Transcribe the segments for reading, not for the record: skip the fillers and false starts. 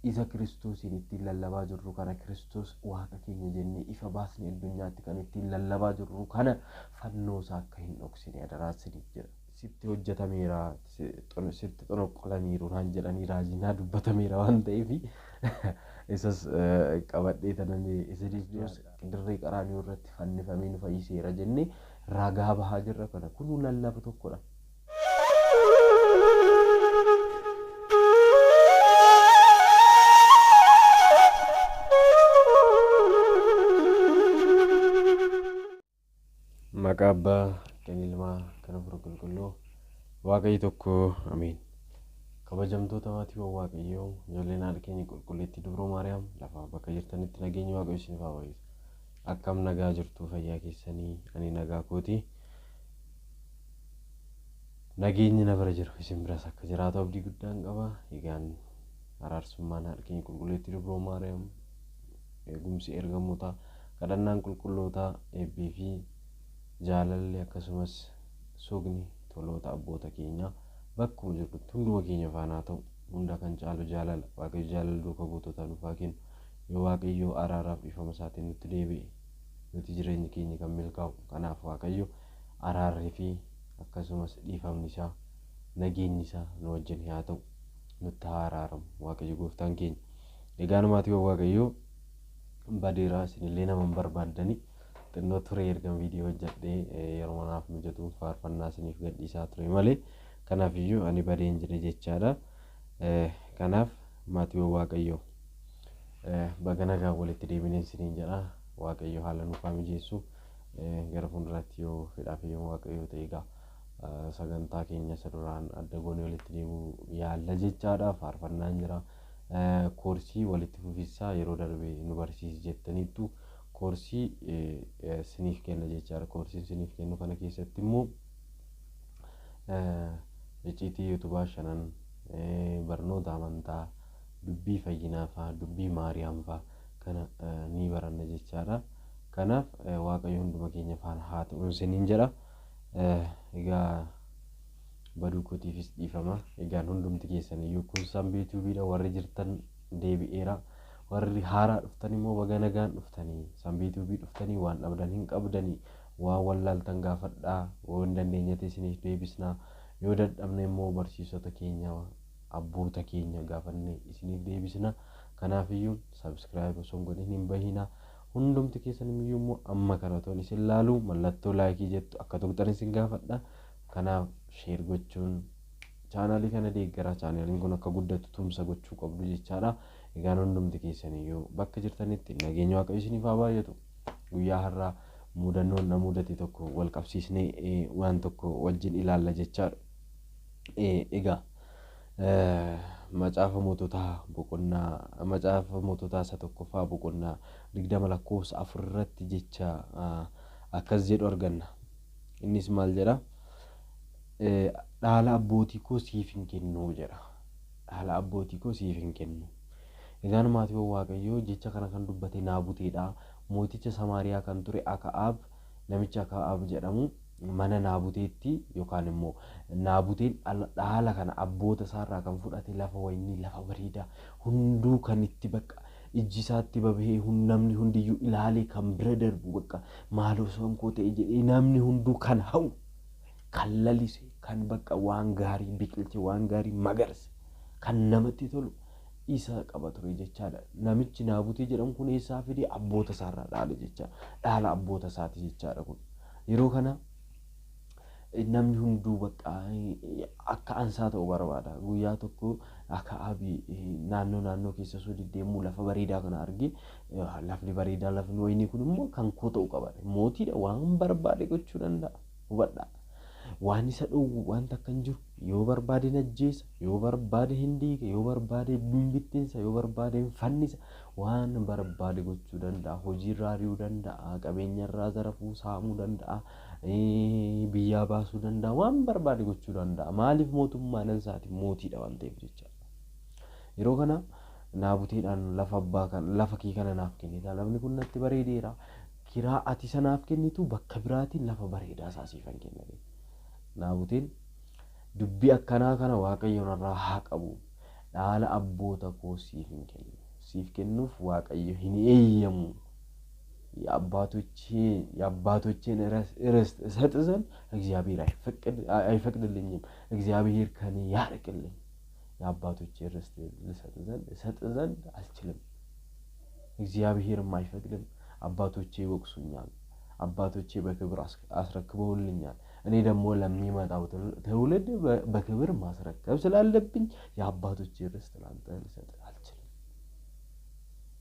Isa Kiristoosiin ittiin lallabaa jirru kana, Kiristoos Waaqa keenya jennee ifa baasne addunyaatti kan ittiin lallabaa jirru kana, fannoo isaa akka hin dhoksine adaraa isiniif jedha. Sitti hojjetameera, sitti xonoqqolaniiru naan jedhanii raajii naa dubbatameera waan ta'eef, isas qabadhee tanan isiniif dirree Qaraanioo irratti fannifamee nu fayyiseera jennee ragaa bahaa jirra kana kunuu lallaba tokkodha. Maqaa Abbaa, kan Ilmaa, kan Hafuura Qulqulluu, Waaqayyo tokko, Ameen. Kabajamtoota maatiiwwan Waaqayyoo, ijoolleen haadha keenya qulqulleettii Dubroo Maariyaam, lafa bakka jirtanitti nageenyi Waaqayyo isiniif haa baay'isu. Akkam nagaa jirtu, fayyaa keessanii? Ani nagaa kooti. Nageenyi na bira jiru isin biras akka jiraatu abdii guddaan qaba. Egaan araarsummaan haadha keenya qulqulleettii Dubroo Maariyaam, eegumsi ergamootaa, kadhannaan qulqullootaa, eebbii fi jaalalli, akkasumas sugni toloota abboota keenyaa bakkuma jirrutti hunduma keenya faana haa ta'u. Hunda kan caalu jaalala. Waaqayyo jaalala duuka buutotaa nuuf haa kennu. Yoo Waaqayyo araaraaf dhiifama isaatiin nutti deebi'e, nuti jireenyi keenya kan milkaa'u. Kanaaf Waaqayyo araarri fi akkasumas dhiifamni isaa, nageenyi isaa nu wajjin haa ta'u. Nutti haa araaramu Waaqayyo gooftaan keenya. Egaan maatiiwwan Waaqayyoo, badeeraa, isinillee nama hin barbaaddani. Xinnoo ture ergan viidiyoo hojjedhee, yeroo manaaf mijatuun faarfannaa isiniif gadhiisaa ture malee, kanaaf iyyuu ani badeen jira jechaadha. Kanaaf maatiiwwan Waaqayyoo, baga nagaan walitti deebineen isiniin jedha. Waaqayyo haala nuuf haa mijeessu. Gara fuulduraatti yoo fedhaa fi yoo Waaqayyoo ta'e, egaa sagantaa keenya isa duraan adda goonee walitti deebi'uu yaalla jechaadha. Faarfannaan jira. Koorsii walitti fufiinsaa yeroo darbe nu barsiisi jettaniittu, koorsii siniif kenna jechaadha. Koorsiin siniif kennu kana keessatti immoo icciitii yuutubaa shanan, barnoota amantaa, dubbii fayyinaa fa'aa, dubbii Maariyaam fa'aa kana ni baranna jechaadha. Kanaaf Waaqayyo hunduma keenya faana haa ta'uun siniin jedha. Egaa baduu kootiifis dhiifama. Egaan hundumti keessan iyyuu kun Sanbii Tuubiidha warri jirtan, deebi'eera. Warri haaraa dhuftan immoo baga nagaan dhuftanii. Sanbii Tuubii dhuftanii waan dhabdan hin qabdanii. Waan wallaaltan gaafadhaa. Yoo hin dandeenyate isiniif deebisnaa. Yoo dadhabne immoo barsiisota keenya, abboota keenya gaafannee isiniif deebisna. Kanaafiyyuu subscribe osoo hin godhin hin bahinaa. Hundumti keessan iyyuu immoo amma kana otoon isin laalu mallattoo like jettu akka tuqxan isin gaafadha. Kanaaf share gochuun chaanaalii kana deeggaraa, chaanaaliin kun akka guddatu tumsa gochuu qabdu jechaadha. Egaan hundumti keessan iyyuu bakka jirtanitti nageenya Waaqayyo isiniif haa baay'atu. Guyyaa har'aa mudannoon na mudate tokko wal qabsiisnee waan tokko wajjin ilaalla jechaadha. Egaa Macaafa Moototaa boqonnaa, Macaafa Moototaa isa tokkoffaa boqonnaa 20 lakkoofsa 4 irratti jecha akkas jedhu arganna. Innis maal jedha? "Dhaala abbootii koo siif hin kennu" jedha. "Dhaala abbootii koo siif hin kennu." Egaan maatiiwwan Waaqayyoo, jecha kana kan dubbate Naabuteedha. Mooticha Samaariyaa kan ture Aka'aab, namicha Aka'aab jedhamu, mana Naabuteetti yookaan immoo Naabuteen dhaala kana abboota isaarraa kan fudhate, lafa wayinii, lafa bareedaa hunduu kan itti bakka ijji isaatti babahee, namni hundiyyuu ilaalee kan bira darbu, bakka maaloo osoo koo ta'e jedhee namni hunduu kan hawwu, kan lalise, kan bakka waan gaarii biqilche, waan gaarii magarse, kan namatti tolu isa qaba ture jechaadha. Namichi Naabutee jedhamu kun eessaa fidee? Abboota isaarraa dhaale jechaadha. Dhaala abboota isaati jechaadha kun. Yeroo kana namni hunduu bakka akka ansaa ta'u barbaada. Guyyaa tokko akka Abi naannoo naannoo keessa osoo deddeemuu lafa bareedaa kana arge. Lafni bareedaa, lafni wayinii kun immoo kan koo ta'u qaba. Mootiidha, waan barbaade gochuu danda'a. Hubadhaa. Waan isa dhowwu wanta akka hin jiru. Yoo barbaade hin ajjeesa, yoo barbaade hin diiga, yoo barbaade hin bittinsa, yoo barbaade hin fannisa, waan barbaade gochuu danda'a. Hojiirraa ari'uu danda'a, qabeenyarraa zarafuu, saamuu danda'a, biyyaa baasuu danda'a, waan barbaade gochuu danda'a. Maaliif? Mootummaan isaati, mootiidha waan ta'eef jecha. Yeroo kana Naabuteedhaan, "Lafa abbaa kan, lafa kee kana naaf kennita. Lafni kun natti bareedeera. Kiraa ati sanaaf kennitu bakka biraatiin lafa bareedaa isaa siifan kenna." Naabuteen, "Dubbii akkanaa kana Waaqayyo narraa haa qabu. Dhaala abboota koo siif hin kennu. Siif kennuuf Waaqayyo hin eeyyamu. የአባቶቼን ርስት እሰጥ ዘንድ እግዚአብሔር አይፈቅድልኝም። እግዚአብሔር ከኔ ያርቅልኝ። የአባቶቼን ርስት ልሰጥ ዘንድ እሰጥ ዘንድ አልችልም። እግዚአብሔርም አይፈቅድም። አባቶቼ ይወቅሱኛል። አባቶቼ በክብር አስረክበውልኛል። እኔ ደግሞ ለሚመጣው ትውልድ በክብር ማስረከብ ስላለብኝ የአባቶቼ ርስት ላንተ ልሰጥ አልችልም።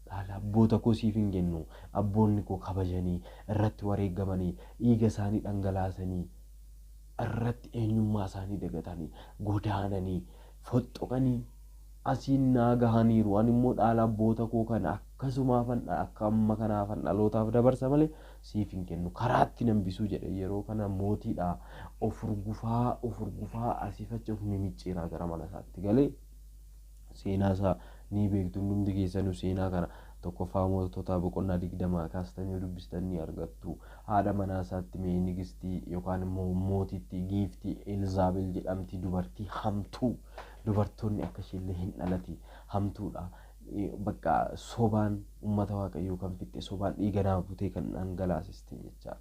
Dhaala abboota koo siif hin kennu. Abboonni koo kabajanii irratti wareegamanii dhiiga isaanii dhangalaasanii irratti eenyummaa isaanii dagatanii godaananii foxxoqanii asiin naa gahaniiru. Ani immoo dhaala abboota koo kana akkasumaafan akka amma kanaafan dhalootaaf dabarsa malee siif hin kennu. Karaatti nambisuu jedhe yeroo kana mootiidha. Of urgufaa of urgufaa asiif achi of mimicciiraa gara mana isaatti galee seenaa isaa ni beektu hundumti keessanuu seenaa kana tokkoffaa mootota boqonnaa 20 kaastanii dubbistan ni argattu. Haadha manaa isaatti mee nigistii yookaan immoo mootittii giiftii Elzaabel jedhamti dubartii hamtuu dubartoonni akka isheellee hin dhalati hamtuudha. Bakka sobaan uummata Waaqayyoo kan fixxe sobaan dhiiga Naabutee kan dhangalaasiste jechaadha.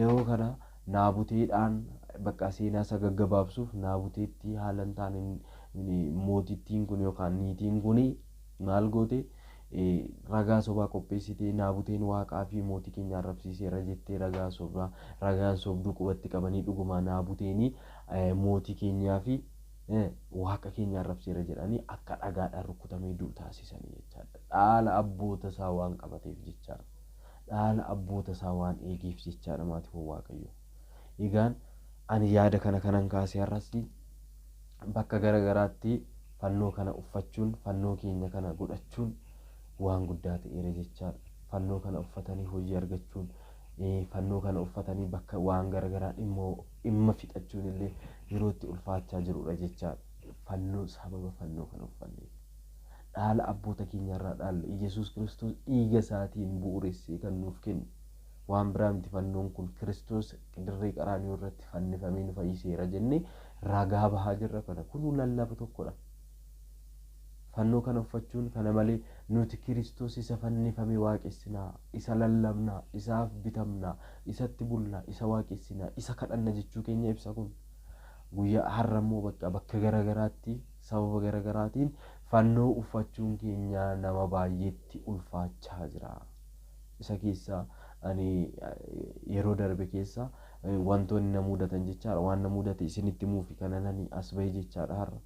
Yeroo kana Naabuteedhaan bakka seenaa isa gaggabaabsuuf Naabuteetti haala hin taane mootittiin kun yookaan niitiin kun maal goote ragaa sobaa qopheessitee Naabuteen waaqaa fi mootii keenya arrabsiiseera jettee ragaa sobaa ragaan sobduu qubatti qabanii dhuguma Naabuteen mootii keenyaa fi waaqa keenya arrabseera jedhanii akka dhagaadhaan rukutamee du'u taasisanii jechaadha. Dhaala abboota isaa waan qabateef jechaadha. Dhaala abboota isaa waan eegeef jechaadha maatiiwwan Waaqayyoo. Egaan ani yaada kana kanan kaasee har'as bakka garaagaraatti fannoo kana uffachuun fannoo keenya kana godhachuun waan guddaa ta'eera jechaadha. Fannoo kana uffatanii hojii argachuun fannoo kana uffatanii bakka waan garaagaraa dhimma fixachuun illee yeroo itti ulfaachaa jirudha jechaadha. Fannoo sababa fannoo kana uffanneef. Dhaala abboota keenyarraa dhaalle Iyyasuus Kiristoos dhiiga isaatiin bu'uuressee kan nuuf kenne. Waan biraa miti fannoon kun Kiristoos dirree qaraanioo irratti fannifamee nu fayyiseera jennee ragaa bahaa jirra kana kunuu lallaba tokkodha. Fannoo kana uffachuun kana malee nuti Kiristoos isa fannifame waaqessinaa, isa lallabnaa, isaaf bitamnaa, isatti bullaa, isa waaqessinaa, isa kadhanna jechuu keenya ibsa kun. Guyyaa har'a immoo bakka garaagaraatti sababa garaagaraatiin fannoo uffachuun keenya nama baay'eetti ulfaachaa jira. Isa keessaa ani yeroo darbe keessa wantoonni na mudatan jechaadha. Waan na mudate isinitti himuufi kanan ani as bahe jechaadha har'a.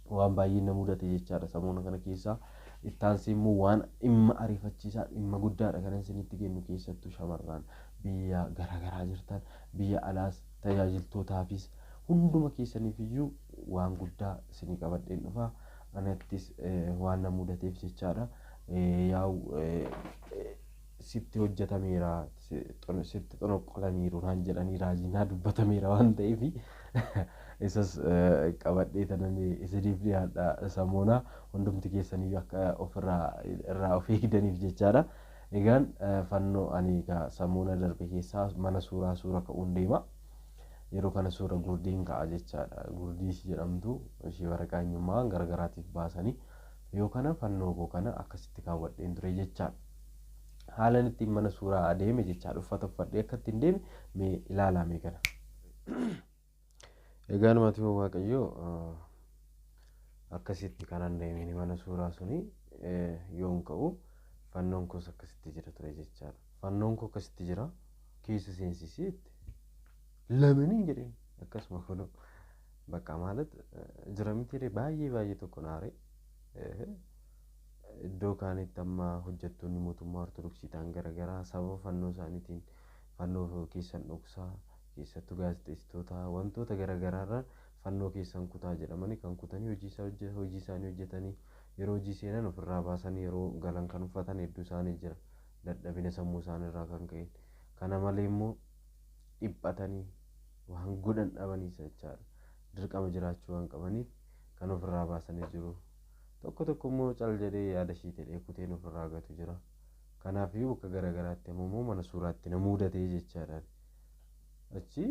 Waan baay'ee na mudate jechaadha samoona kana keessa. Ittaansii immoo waan dhimma ariifachiisaa dhimma guddaadha kanan isinitti kennu keessattuu shamarran biyya garaagaraa jirtan biyya alaas tajaajiltootaafis hunduma keessaniif iyyuu waan guddaa isinii qabadheen dhufa. Anattis waan na mudateef jechaadha. Yaa'u sitti hojjetameera sitti xonoqqolaniiru naan jedhanii raajii naa dubbatameera waan ta'eef isas qabadhee tanan isiniif dhiyaadha samoona hundumti keessaniyyuu akka ofirraa irraa of eegdaniif jechaadha. Egaan fannoo ani samoona darbe keessaa mana suuraa suura ka'uun deema. Yeroo kana suura gurdiin ka'a jechaadha. Gurdii ishii jedhamtu ishii waraqaa eenyummaa garagaraatiif baasanii yoo kana fannoo koo kana akkasitti kaawwadheen ture jechaadha. Haalan ittiin mana suuraa adeeme jechaadha. Uffata uffadhee akka ittiin deeme mee ilaalaa mee kana. Egaan maatiiwwan Waaqayyoo akkasitti kanan deemeen mana suuraa suni yoon ka'u fannoon koos akkasitti jira ture jechaadha. Fannoon koo akkasitti jira keessa seensisee itti lamaniin jedheen akkasuma kunoo bakka ማለት jira miti baay'ee baay'ee tokko naare. Iddoo kaanitti amma hojjettoonni mootummaa Ortodoksii ta'an garaagaraa sababa fannoo isaaniitiin fannoo keessan dhoksaa keessattuu gaazexeessitoota wantoota garaagaraarra fannoo keessan kutaa jedhamanii kan kutanii hojii isaanii hojjetanii yeroo hojii seenan ofirraa baasanii yeroo galan kan uffatan hedduu isaanii jira dadhabina sammuu isaaniirraa kan ka'e. Kana malee immoo dhiphatanii waan godhan dhabanii jechaadha. Dirqama jiraachuu waan qabaniif kan ofirraa baasanii jiru. Tokko tokko immoo cal jedhee yaada ishii ta'ee kuteen ofirraa gatu jira. Kanaafiyyuu bakka garaagaraatti ammoo mana suuraatti na mudatee jechaadha. Achi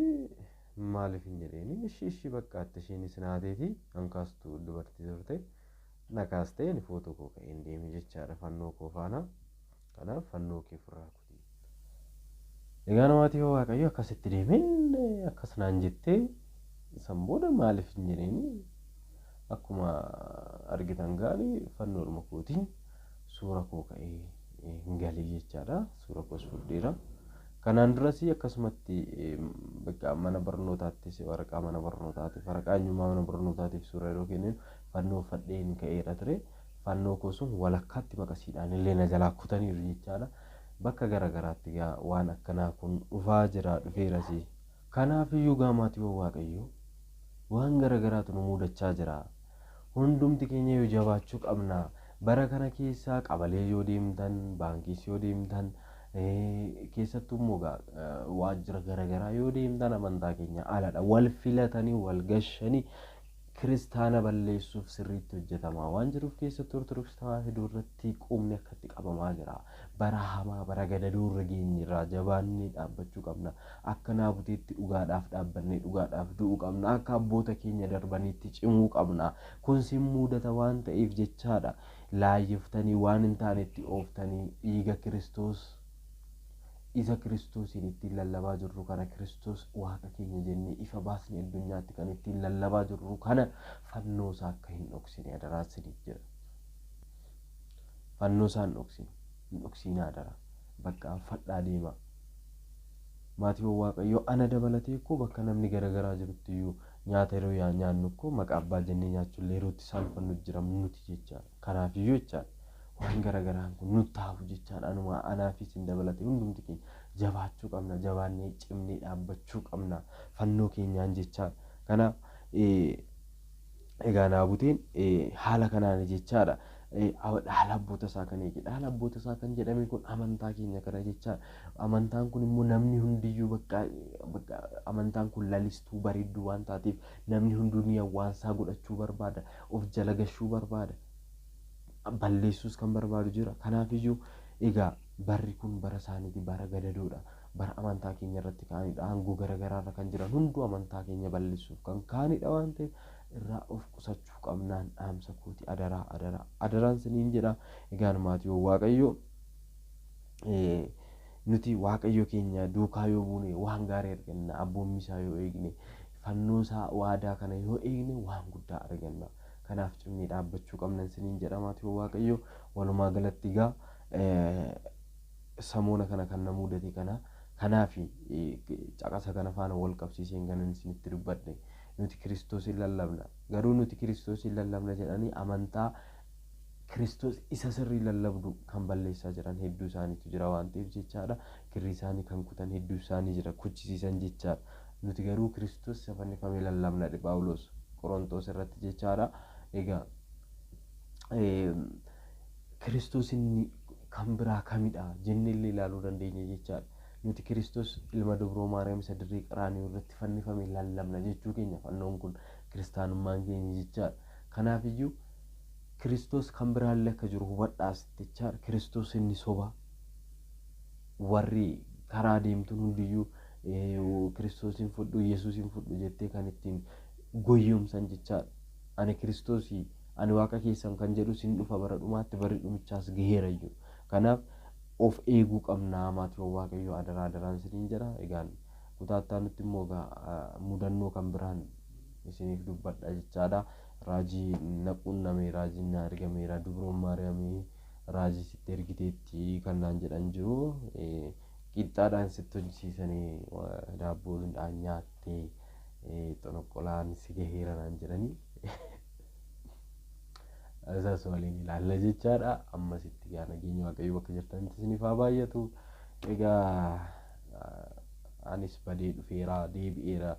Maaliif hin jedheeni ishii ishii bakka isheenis naateeti hankaastu dubartii turte na kaastee ani footoo koo ka'een deeme jechaadha fannoo koo faana. Kanaaf fannoo kee ofirraa kuti. Egaa namaatii Waaqayyo akkasitti deemeen akkas naan jettee san booda maaliif hin jedheeni akkuma argitan gaarii fannoodhuma kootiin suura koo ka'ee hin galee jechaadha. Suura koos fudheera. Kanaan duras akkasumatti bakka mana barnootaattis waraqaa mana barnootaatiif waraqaa eenyummaa mana barnootaatiif suura yeroo kenninu fannoo uffadheen ka'eera ture. Fannoo koo sun walakkaatti maqasiidhaan illee na jalaa kutaniiru jechaadha. Bakka garaagaraatti gaa waan akkanaa kun dhufaa jira dhufeeras. Kanaaf iyyuu gaa maatiiwwan Waaqayyoo waan garaagaraatu nu mudachaa jira. Hundumti keenya yoo jabaachuu qabna. Bara kana keessaa qabalee yoo deemtan, baankiis yoo deemtan, keessattuu immoo waajjira garaagaraa yoo deemtan amantaa keenya aladha. Wal filatanii, wal gashanii kiristaana balleessuuf sirriitti hojjetamaa waan jiruuf keessattuu Ortodoksii Tawaahidoo irratti qubni akkatti qabamaa jira. Bara hamaa, bara gadadoo irra geenyerra jabaannee dhaabbachuu qabna. Akka naabuteetti dhugaadhaaf dhaabbannee dhugaadhaaf du'uu qabna. Akka abboota keenya darbaniitti cimuu qabna. Kun sin mudata waan ta'eef jechaadha. Laayyiftanii waan hin taanetti ooftanii dhiiga Kiristoos isa Kiristoosiin ittiin lallabaa jirru kana Kiristoos waaqa keenya jennee ifa baasne addunyaatti kan ittiin lallabaa jirru kana fannoo isaa akka hin dhoksine adaraa isiniif jedha. Fannoo isaa hin dhoksine, hin dhoksinaa adaraa. Bakka fadhaa deemaa. Maatiiwwan Waaqayyoo ana dabalatee koo bakka namni garaagaraa jirutti iyyuu nyaata yeroo nyaannu koo maqaa abbaa jennee nyaachuullee yeroo itti saalfannu jira nuti jechaadha. Kanaafiyyuu jechaadha. Waan garaagaraan kun nutti hafu jechaadha. Anuma anaafis hin dabalatee hundumti keenya jabaachuu qabna. Jabaannee cimnee dhaabbachuu qabna. Fannoo keenyaan jechaadha. Kanaaf egaa Naabuteen haala kanaan jechaadha. Dhaala abboota isaa kan eege. Dhaala abboota isaa kan jedhame kun amantaa keenya kana jechaadha. Amantaan kun immoo namni hundiyyuu bakka amantaan kun lalistuu bareedduu waan taateef namni hunduu ni hawwaansaa godhachuu barbaada. Of jala gashuu barbaada. Balleessuus kan barbaadu jira. Kanaafiyyuu egaa barri kun bara isaaniiti, bara gadadoodha. Bara amantaa keenya irratti ka'anidha. Aangoo garaagaraa irra kan jiran hunduu amantaa keenya balleessuuf kan ka'anidha waan ta'eef irraa of qusachuu qabnaan dhaamsa kooti adaraa adaraa adaraan siniin jedha. Egaan maatiiwwan Waaqayyoo nuti Waaqayyo keenya duukaa yoo buune waan gaarii arganna. Abboommii isaa yoo eegne fannoo isaa waadaa kana yoo eegne waan guddaa arganna. Kanaaf cimnee dhaabbachuu qabna siniin jedha maatiiwwan Waaqayyoo. Walumaa galatti egaa samoona kana kan na mudate kana kanaaf caqasa kana faana wal qabsiiseen kanan isinitti dubbadhe. Nuti Kiristoosin lallabna. Garuu nuti Kiristoosin lallabna jedhanii amantaa Kiristoos isa sirrii lallabdu kan balleessaa jiran hedduu isaaniitu jira waan ta'eef jechaadha. Kirrii isaanii kan kutan hedduu isaanii jira kuchisiisan jechaadha. Nuti garuu Kiristoos isa fannifame lallabna jedhe Phaawulos Qorontoos irratti jechaadha. Egaa Kiristoos inni kan biraa kamidha jennee illee ilaaluu dandeenya jechaadha. Nuti Kiristoos ilma dubroo Maariyaam isa dirree Qaraaniyoon irratti fannifame lallabna jechuu keenya fannoon kun kiristaanummaan keenya jechaadha. Kanaafiyyuu Kiristoos kan biraallee akka jiru hubadhaas jechaadha. Kiristoos inni soba warri karaa deemtuun hundiyyuu Kiristoosin fudhu Yesuusin fudhu jettee kan ittiin goyyomsan jechaadha. Ani Kiristoosii ani waaqa keessan kan jedhu sin dhufa bara dhumaatti barri dhumichaas gaheera iyyuu. Kanaaf of eeguu qabna maatiiwwan Waaqayyoo adaraa adaraan isiniin jedha. Egaan kutaa nutti immoo mudannoo kan biraan isiniif dubbadha jechaadha. Raajii na quunname, raajiin na argameera, dubroon Maariyaamii raajii sitti ergiteetti kan naan jedhan jiru. Qixxaadhaan sitti hojjisiisanii daabboodhaan nyaattee xonoqolaan si gaheera naan jedhanii. Isas waliin ilaalla jechaadha. Ammasitti gaa nageenya Waaqayyoo bakka jirtanitti isiniif haa baay'atu. Egaa anis badee dhufeera deebi'eera.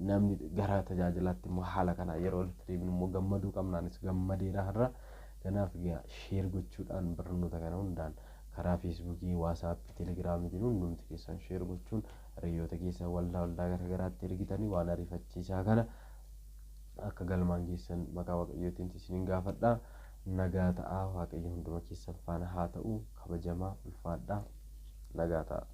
Namni gara tajaajilaatti immoo haala kanaan yeroo walitti deebinu immoo gammaduu qabna. Anis gammadeera har'a. Kanaaf egaa sheer gochuudhaan barnoota kana hundaan karaa feesbuukii, waasaappii, telegiraamiitiin hundumti keessan sheer gochuun hiriyoota keessan waldaa waldaa garaagaraatti ergitanii waan ariifachiisaa kana akka galmaan keessan maqaa Waaqayyootiin isiniin gaafadha. Nagaa ta'aa. Waaqayyo hunduma keessan faana haa ta'u. Kabajamaa, ulfaadhaa. Nagaa ta'aa.